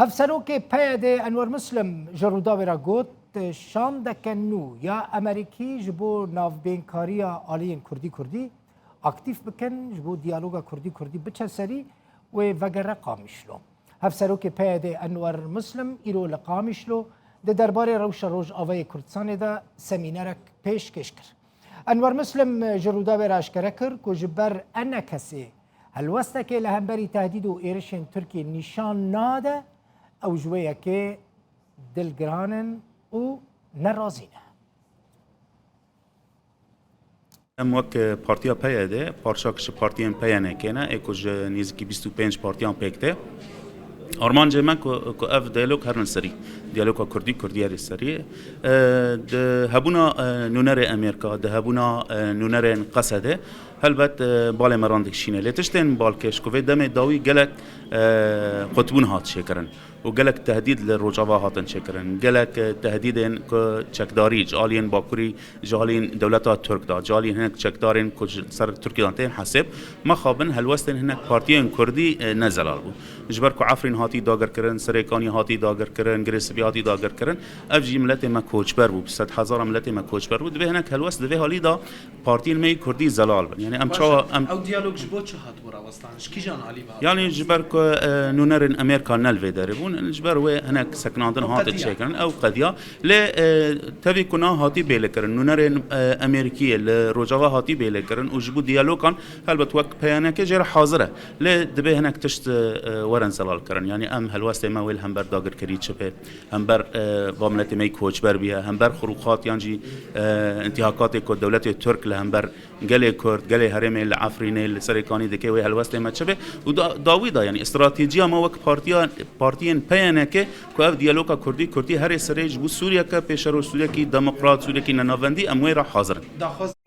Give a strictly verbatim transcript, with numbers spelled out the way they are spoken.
Hevserokê P Y D Enwer Muslim ji Rûdawê re got, şandeke nû ya Amerîkî ji bo navbênkariya aliyên Kurdî Kurdî aktîf bikin, ji bo diyaloga Kurdî Kurdî biçe serî wê vegere Qamişlo. Hevserokê P Y D Enwer Muslim îro li Qamişlo di derbarê rewşa Rojavayê Kurdistanê de semînerek pêşkêş kir. Enwer Muslim ji Rûdawê re eşkere kir ku ji ber enekesê helwestekê li hemberî tehdîd û êrişên Tirkiyê nîşan nade, ew ji wê yekê dilgiran in û nerazî ne. Em wek partiya P Y D, parçak ji partiyên P Y N K ne, ê ku ji nêzîkî bîst û pênc partiyan pêk tê. Armancê me ku, ku ev diyalog herin serî, diyaloga Kurdî, Kurdî herî serî. E, di hebûna, e, nûnerê Amerîka, di hebûna, e, nûnerên Qesedê, helbet, e, balê me ran dikişîne. Lê tiştên balkêş ku vê demê dawî gelek, e, qutbûn hat çêkirin û gelek tehdîd li Rojava hatin çêkirin. Gelek, e, tehdîdên ku çekdarî ji aliyên Bakurî, ji aliyên dewleta Tirk de, ji aliyên hinek çekdarên ku ji ser Tirkiye de tên hesêb, mexabin helwestên hinek partiyên Kurdî, e, ne zelal bû. Ji ber ku Efrîn hatî dagirkirin, Serêkanî hatî dagirkirin, Girê Spî hatî dagirkirin, ev jî miletê me koçber bû, bi sed hezara miletê me koçber bû. Divê hinek helwest di vê halî de partiyên me yê Kurdî zelal bin. Yani em çawa, em Ew diyalog ji bo çi hat bo rawestan? Ji kîjan alî ve hat? Yani ji ber ku, e, nûnerên Amerîka ne li vê derê bûn, ji ber wê hinek sekinandin Ew hate qediya. Çêkirin. Ew qediya. Lê, e, tevî ku na hatî bêlekirin, nûnerên, e, Amerîkiyê li Rojava hatî bêlekirin û ji bo diyalogan helbet wek P Y N K jê re hazir e. Lê divê hinek tişt, e, werin zelal kirin. Yani em helwestê me wê li hember dagirkerî çi bê, hember, e, va miletê me yê koçber bûye, hember xurûxat yan jî, e, întîhakatê ku dewletê Tirk li hember gelê Kurd, gelê herêmê li Efrînê, li Serêkanî dike, wê helwestê me çi bê? Û da, dawî da, yani stratejiya me wek partiya, partiyên P Y N K ku ev diyaloga Kurdî, Kurdî herê serê ji bo Sûriyeke pêşeroj, Sûriyekî demokrat, Sûriyekî nenavendî, em wê re hazir in. Daxwaz